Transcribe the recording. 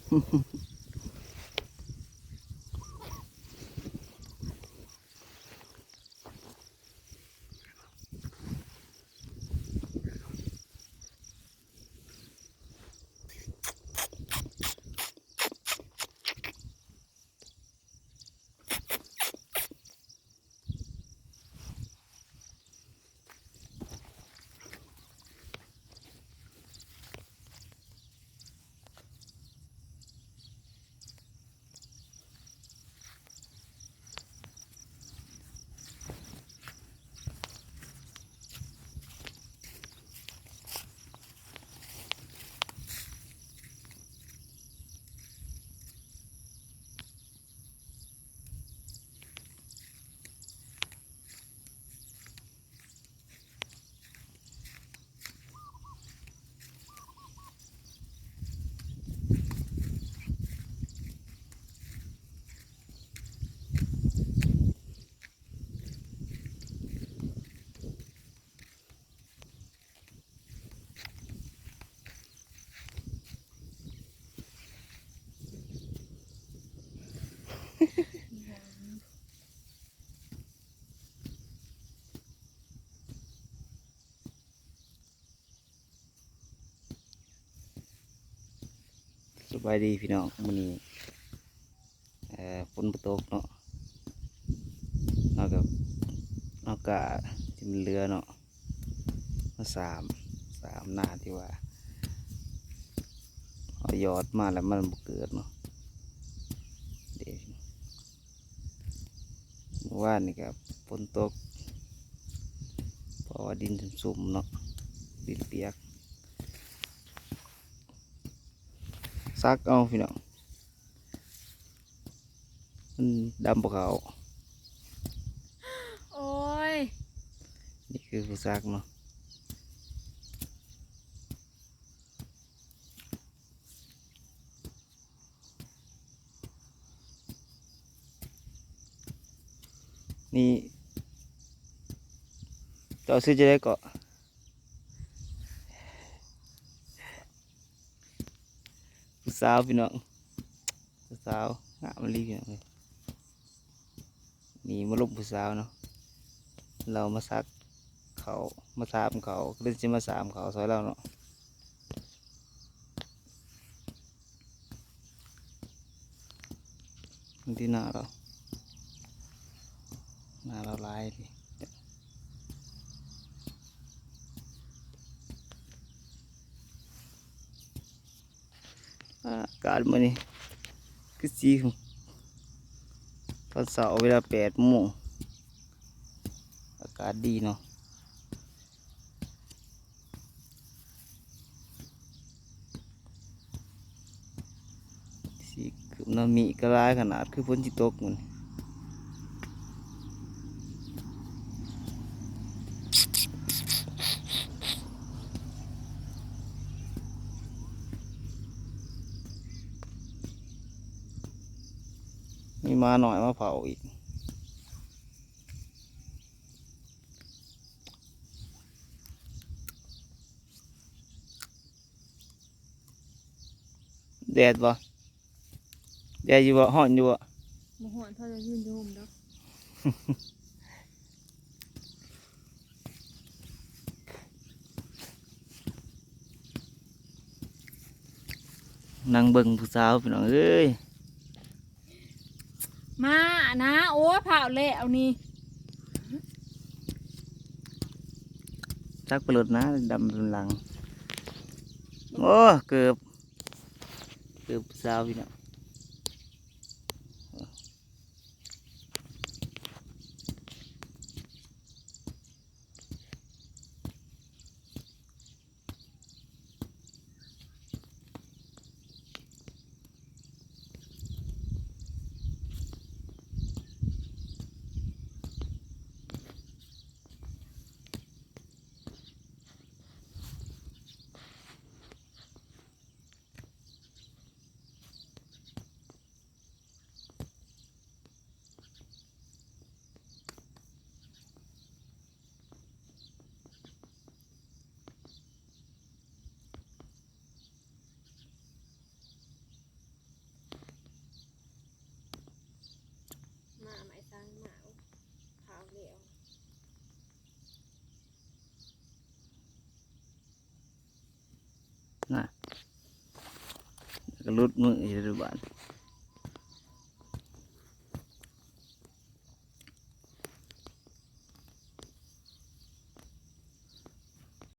ສະບາຍດີພີ່ນ້ອງ ມື້ນີ້ ເອີ ຝົນບໍ່ຕົກເນາະ ເຮົາກໍເອົາກ້າທີ່ມັນເຫຼືອເນາະ ມາສາມ ສາມໜ້າທີ່ວ່າເອົາຍອດມາແລ້ວມັນບໍ່ເກີດເນາະ ເດ້ ມື້ວານນີ້ກໍຝົນຕົກ ເພາະວ່າດິນຊຸ່ມໆເນາະ ດິນປຽກ ສັກເອົາພີ່ນ້ອງ ມັນດຳບໍ່ເຂົ້າ ໂອ້ຍ ນີ້ຄືຜູ້ສັກເນາະ ນີ້ ເຈົ້າຊື່ຈັ່ງໃດເກາະ? ຜູ້ສາວພີ່ນ້ອງ ຜູ້ສາວງາມອີ່ຫຼີພີ່ນ້ອງເອີຍ ນີ້ມາລົມຜູ້ສາວເນາະ ລາວມາສັກເຂົ້າ ມາສາມເຂົ້າ ກໍເລີຍຊິມາສາມເຂົ້າຊ່ອຍລາວເນາະ. ມັນທີ່ໜ້າລາວ ໜ້າລາວຫຼາຍເດ. ອາກາດມື້ນີ້ຄືຊິ ຕອນເຊົ້າເວລາແປດໂມງ ອາກາດດີເນາະ. ຊິຄືບເນາະ ມີກະຫຼາຍຂະໜາດ ຄືຝົນຊິຕົກມື້ນີ້. ມີໝານ້ອຍມາເຝົ້າອີກ. ແດດບໍ່? ແດດຢູ່ບໍ່? ຮ້ອນຢູ່ບໍ່? ບໍ່ຮ້ອນ ພໍໄດ້ຢືນຢູ່ຮົ່ມດອກ. ນັ່ງເບິ່ງຜູ້ສາວພີ່ນ້ອງເອີຍ. ມານະ ໂອ້ຍ ພ້າວແລ້ວນີ້ ຈັກໄປໂລດນະ ດຳເປັນຫຼັງ. ໂອ້ ເກີບ ເກີບຜູ້ສາວພີ່ນ້ອງ. ນະ ກໍຫຼຸດມືຢູ່ເດ້ບາດ.